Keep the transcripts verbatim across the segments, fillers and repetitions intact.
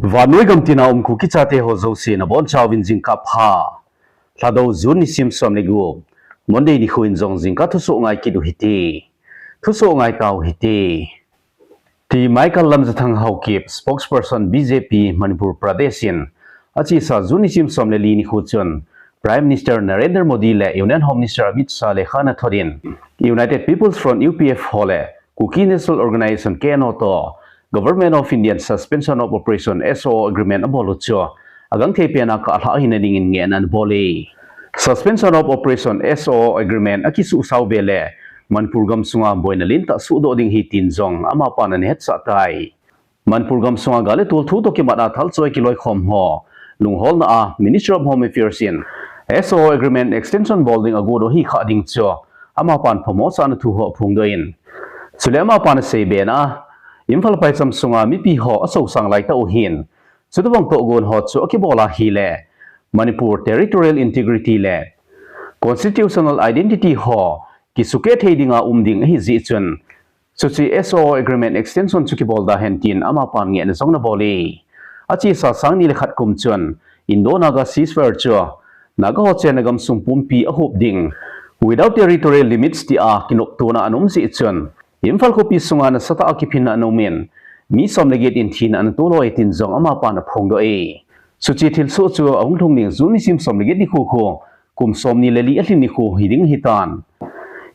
Vannoi gamtina um Kuki chate ho jouse nabonchauvin jingkah pha. Lhadou June nisim som le gup, Monday nikho in jong jingkah thusoh ngai kit u hite. Thusoh ngai tau hite. T Michael Lamjathang Haokip, spokesperson B J P Manipur Pradesh in, achesa June nisim som le li nikho chun, Prime Minister Narendra Modi le Union Home Minister Amit Shah lekha ana thot in, United People's Front U P F ho le Kuki National Organization K N O toh, Government of India in Suspension of Operation S O O Agreement abol u chu, agangthei pena kahlhah ahina dingin ngehna ana bol e. Suspension of Operation S O O Agreement akisuhsah u be le, Manipur gamsunga boina lentah sohdoh ding ahi tin jong amapan ana hetsah tai. Manipur gamsunga gal le tol thu toh kimat a thalchoi kiloikhom ho lungholna a Ministry of Home Affairs in S O O Agreement extension bol ding agot u ahi khah ding chu amapan phamosahna thu ho aphongdoh in. Chule amapan asei bena, Imphal phaicham sunga mipi ho asosang laitah u hin, chutobang tohgon ho chu akibol ahile, Manipur territorial integrity le constitutional identity ho kisukeh thei dinga um ding ahi jeh chun, chuche S O O Agreement extension chu kibol da hen tin amapan ngehna jong ana bol e. Achesa sang ni le khat kum chun, Indo-Naga ceasefire chu Naga ho chenna gamsung pumpi ahup ding, without territorial limits tia kinoptona ana um jeh chun, Imphal khopi sunga nasatah a kiphinna ana um in, mi som le get in thina ana tol e tin jong amapan aphongdoh e. Chuche thilsoh chu ahung lhung ding June nisim som le get nikho khu, kum som ni le li alhin nikho hiding ahitan.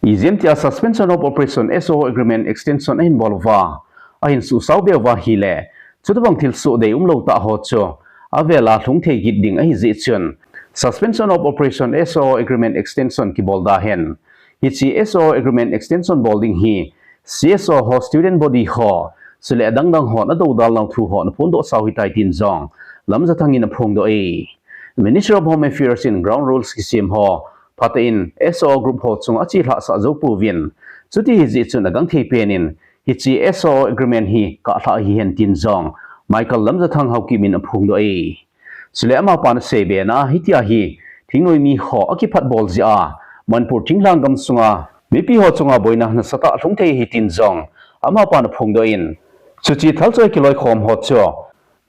Ijemtia Suspension of Operation S O O Agreement extension ahin bol uva, ahin suhsah u be uva ahile, chutobang thilsoh deium lou tah ho chu avela lhung thei kit ding ahi jeh chun, Suspension of Operation S O O Agreement extension kibol da hen. Hiche S O O Agreement extension bol ding hi C S O ho, student body ho, chule adang dang hon adoudal nau thu ho ana phondohsah u ahitai tin jong Lamjathang in aphongdoh e. Ministry of Home Affairs in ground rules kisem ho phatah in S O O group ho chunga achelhahsah jou pouvin, chuti ahi jeh chun agangthei pen in hiche S O O Agreement hi kahlhah ahi hen tin jong Michael Lamjathang Haokip in aphongdoh e. Chule amapan asei bena, hitia hi thingnoimi ho akiphatbol jeh a Manipur thinglhang gamsunga mipi ho chunga boina nasatah lhung thei ahi tin jong amapan aphongdoh in, chuche thalchoi kiloikhom ho chu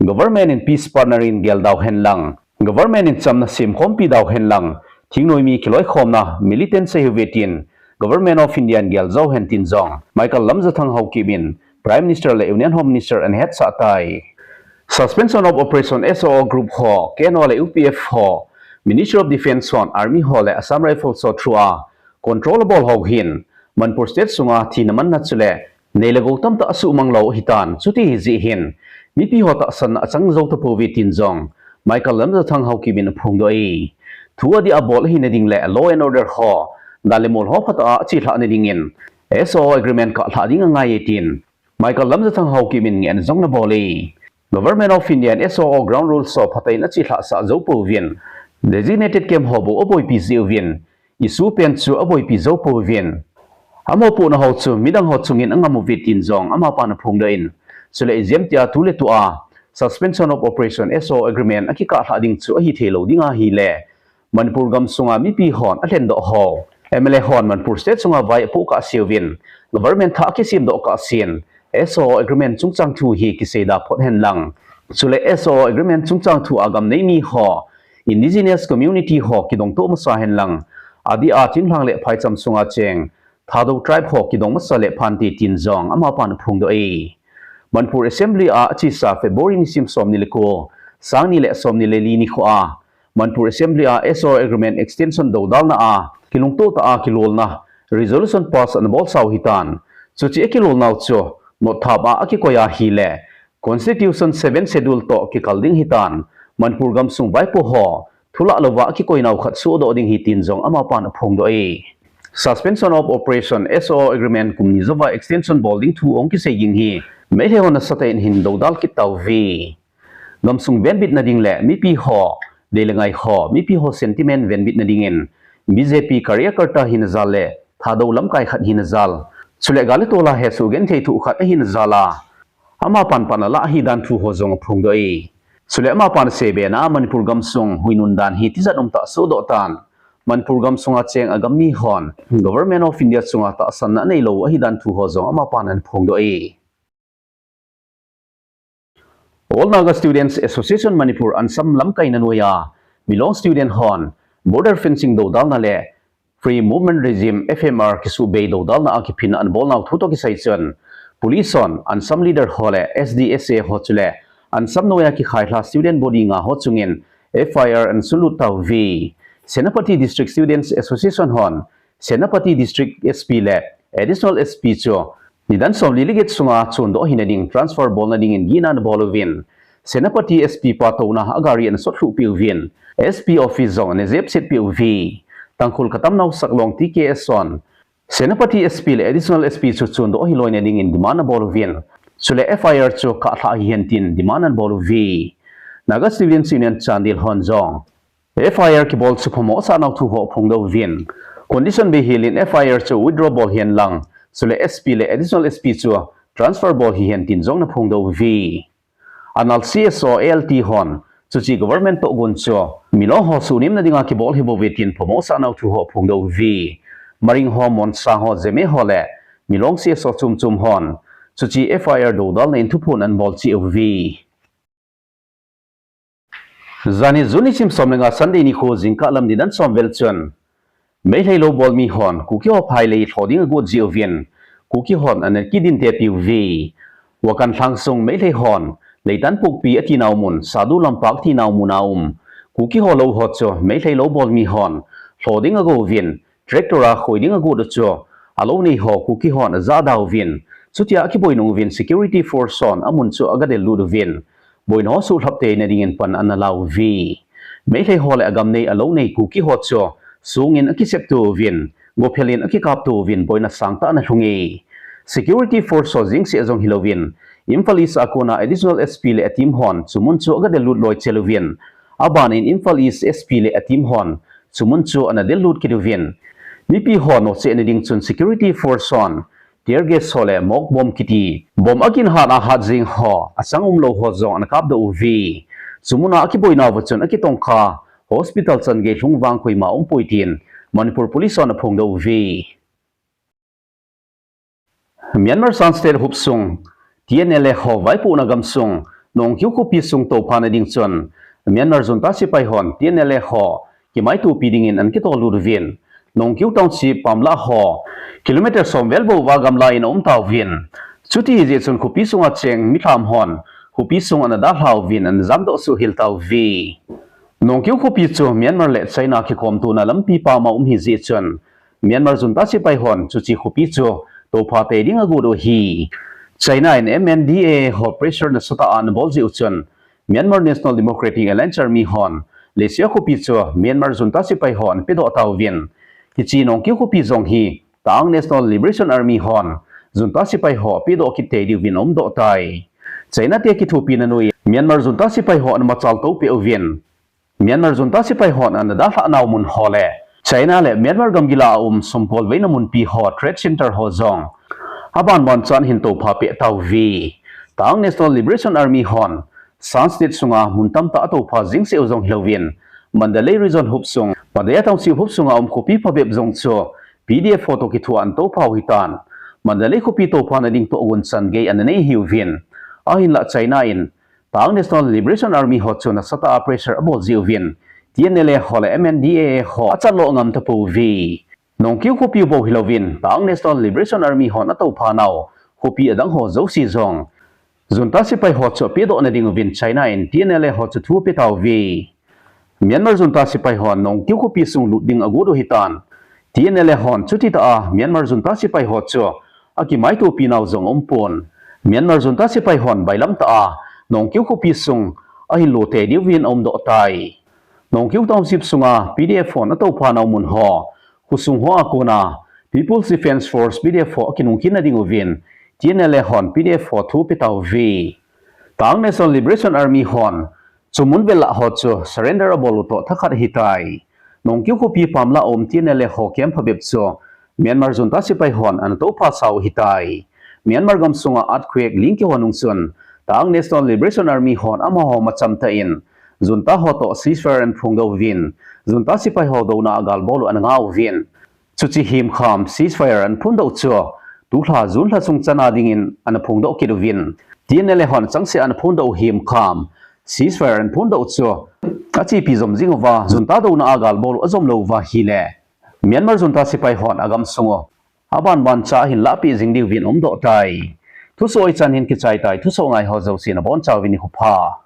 government in peace partner in gel dau hen lang, government in chamna semkhompi dau hen lang, thingnoimi kiloikhomna militant sei uve tin Government of India in gel jou hen tin jong Michael Lamjathang Haokip in Prime Minister le Union Home Minister ana hetsah tai. Suspension of Operation S O O group ho, K N O le U P F ho, Ministry of Defence hon, Army ho le Assam Rifles ho through a control abol ho hin Manipur State sunga thina manna chule nei le gou tamtah asuhmang lou ahitan, chuti ahi jeh hin mipi ho tahsanna achang jou tapouve tin jong Michael Lamjathang Haokip in aphongdoh e. Thu adih a bol ahina ding le law and order ho, dan le mol ho phatah a achelhah na dingin S O O Agreement kahlhah ding angai e tin Michael Lamjathang Haokip in ngehna jong ana bol e. Government of India in S O O ground rules ho phatah in achelhahsah jou pouvin, designated camp ho bou aboipi jeh uvin, issue pen chu aboipi jou pouvin, amopohna ho chu midang ho chungin angam uve tin jong amapan aphongdoh in, chule ijemtia tuletua Suspension of Operation S O O Agreement akikahlhah ding chu ahithei lou ding ahile, Manipur gamsunga mipi hon alhendoh ho, M L A hon Manipur State sunga vai apohkah seuvin, government thah akisemdoh kahsen, S O O Agreement chungchang thu hi kiseida phot hen lang, chule S O O Agreement chungchang thu a gam neimi ho, indigenous community ho kidongto masa hen lang, adeh a thinglhang le phaicham sunga cheng Thadou tribe ho kidong masa le phante tin jong amapan aphongdoh e. Manipur Assembly a achesa February nisim som ni le ko, sang ni le som ni le li nikho a Manipur Assembly a S O O Agreement extension doudalna a kilungtoh tah a kilolna resolution pass ana bolsau ahitan. Chuche akilolnau chu notthap a akikoi ahile, Constitution seven Schedule toh kikal ding ahitan, Manipur gamsung vaipo ho thulah louva akikoinau khat sohdoh ding ahi tin jong amapan aphongdoh e. Suspension of Operation S O O Agreement kum ni jouva extension bol ding thu ahung kisei ging hi Meitei hon nasatah in ahin doudal kit tauve. Gamsung venbitna ding le mipi ho dei le ngai ho, mipi ho sentiment venbitna dingin B J P karyakarta hina jal le Thadou lamkai khat hina jal, chule gal le tol a hesoh genthei thoh khat ahina jal a, amapan pan alah ahi dan thu ho jong aphongdoh e. Chule amapan asei bena, Manipur gamsung huinun dan hi tijat umtah sohdoh tan, Manipur gamsunga cheng agam mi hon Government of India chunga tahsanna aneilou ahi dan thu ho jong amapan ana phongdoh e. All Naga Students Association Manipur ANSAM lamkaina noiya Milong student hon border fencing dodalna le Free Movement Regime, F M R, kisubei dodalna a kiphinna ana bolnau thu toh kisai chun, police hon ANSAM leader ho le S D S A ho chule ANSAM noiya kikhailha student body nga ho chungin F I R ana sunlut tauve. Senapati District Students Association hon Senapati District S P le Additional S P chu nidan somli le get sunga chondoh hina ding transfer bolna dingin gihna ana boluvin, Senapati S P pa touna a gari ana sotlhuh peh uvin, S P office jong ana jepset peh uve. Tangkhul Katamnao Saklong, T K S hon Senapati S P le Additional S P chu chondoh hiloina dingin demand ana boluvin, chule F I R chu kahlhah hihen tin demand ana boluve. Naga Students Union Chandel hon jong F I R kibol chu phamosahnau thu ho aphongdoh uvin, condition bei helin F I R chu withdraw bol hihen lang, chule S P le Additional S P chu transfer bol hihen tin jong ana phongdoh uve. Anal C S O A L T hon chuche government tohgon chu Milong ho suhnemna dinga kibol ahibouve tin phamosahnau thu ho aphongdoh uve. Maring ho, Monsa ho, Zeme ho le Milong C S O chomchom hon chuche F I R dodalna in thuphon ana bol cheh uve. Janhi June nisim som le nga Sunday nikho jingkah lam nidan som vel chun Meitei lou bolmi hon Kuki ho phailei lho ding agot jeh uvin, Kuki hon ana kidinte peh uve. Wakan lhang sung Meitei hon Leitanpokpi atinau mun, Sadu Lampak atinau mun a um Kuki ho lou ho chu Meitei lou bolmi hon lho ding agot uvin, tractor a khoi ding agot u chu alou nei ho Kuki hon ajahda uvin, chutia akiboi nung uvin security force hon amun chu aga del lut uvin, boina ho suhlhap teina dingin pan ana lauve. Meitei ho le agam nei alou nei Kuki ho chu songin akisep to uvin, gophel in akikap to uvin, boina sangtah ana lhunge. Security force ho jeng seh jong hilouvin, Imphal East a kona Additional S P le a team hon chumun chu aga del lut loi chel uvin, abanin Imphal East S P le a team hon chumun chu ana del lut kit uvin, mipi ho nohchehna ding chun security force hon tear gas ho le mock bomb kiti, bomb aginhat a hat jing ho, achang umlou ho jong ana kapdoh uve. Chumuna akiboinauva chun akitongkha hospital changei lhung vang koima umpoi tin Manipur Police hon aphongdoh uve. Myanmar Shan State hopsung T N L A ho vaipohna gamsung Nongkyu khopi sung tophana ding chun Myanmar junta sepai hon T N L A ho kimaitopi dingin ana kitol lut uvin, Nongkyu Township pamlah ho kilometer som vel bou uva gamla in aum tauvin, chuti jeh chun khopi sunga cheng milham hon khopi sung ana dalha uvin ana jamdoh suhhel tauve. Nongkyu khopi chu Myanmar le China kikhomtona lampi pama um ahi jeh chun Myanmar junta sepai hon chuche khopi chu topha tei ding agot u ahi. China in M N D A A ho pressure nasatah a ana bol jeh u chun Myanmar National Democratic Alliance Army hon Lasia khopi chu Myanmar junta sepai hon pedoh tauvin, hiche Nongkyu khopi jong hi Ta'ang National Liberation Army hon junta sepai ho pedoh kit tei diuvin aumdoh tai. China te kithopina noiya Myanmar junta sepai ho ana machal to peh uvin, Myanmar junta sepai hon ana dalhah nau mun ho le China le Myanmar gamgi lah a um sumkol veina munpi ho, trade center ho jong aban ban chan hin topha peh tauve. Ta'ang National Liberation Army hon Shan State sunga mun tamtah atopha jing seh u jong hilouvin, Mandalay Region hopsung, Mandalay Township hopsunga um khopi phabep jong chu P D F ho toh kithoa ana topha u ahitan, Mandalay khopi tophana ding tohgon changei ana nei ahiuvin, ahinlah China in Ta'ang National Liberation Army ho chu nasatah a pressure abol jeh uvin, T N L A ho le M N D A A ho achatlo ngam tapouve. Nongkyu khopi bou hilouvin, Ta'ang National Liberation Army hon atopha nau khopi adang ho jouse jong junta sepai ho chu apedohna diuvin China in T N L A ho chu thu ape tauve. Myanmar junta sepai hon Nongkyu khopi sung lut ding agot u ahitan, T N L A hon chuti tah a Myanmar junta sepai ho chu akimaitopi nau jong aumpon, Myanmar junta sepai hon bailam tah a Nongkyu khopi sung ahin lo tei diuvin aumdoh tai. Nongkyu Township sunga P D F hon atopha nau mun ho, khosung hoa kona People's Defence Force, P D F ho akinungkhinna diuvin T N L A hon P D F ho thu ape tauve. Ta'ang National Liberation Army hon chu mun vel lah ho chu surrender abol u toh thakhat ahitai. Nongkyu khopi pamlah a um T N L A ho camp phabep chu Myanmar junta sepai hon ana topha sau ahitai. Myanmar gamsunga earthquake ling kihon nung chun Ta'ang National Liberation Army hon amaho macham tah in junta ho toh ceasefire ana phongdoh uvin, junta sepai ho douna a gal bol u ana ngah uvin, chuche himkham ceasefire ana phongdoh chu tulha June lha sung chana dingin ana phongdoh kit uvin, T N L A hon changseh a ana phondoh u himkham, ceasefire ana phondoh u chu achepi jom jing uva, junta douna a galbol u ajom lou uva ahile, Myanmar junta sepai hon agamsung u abanban cha ahin lahpeh jing diuvin umdoh tai. Thusoh hichan hin kichai tai, thusoh ngai ho jouse nabonchauvin nikho pha.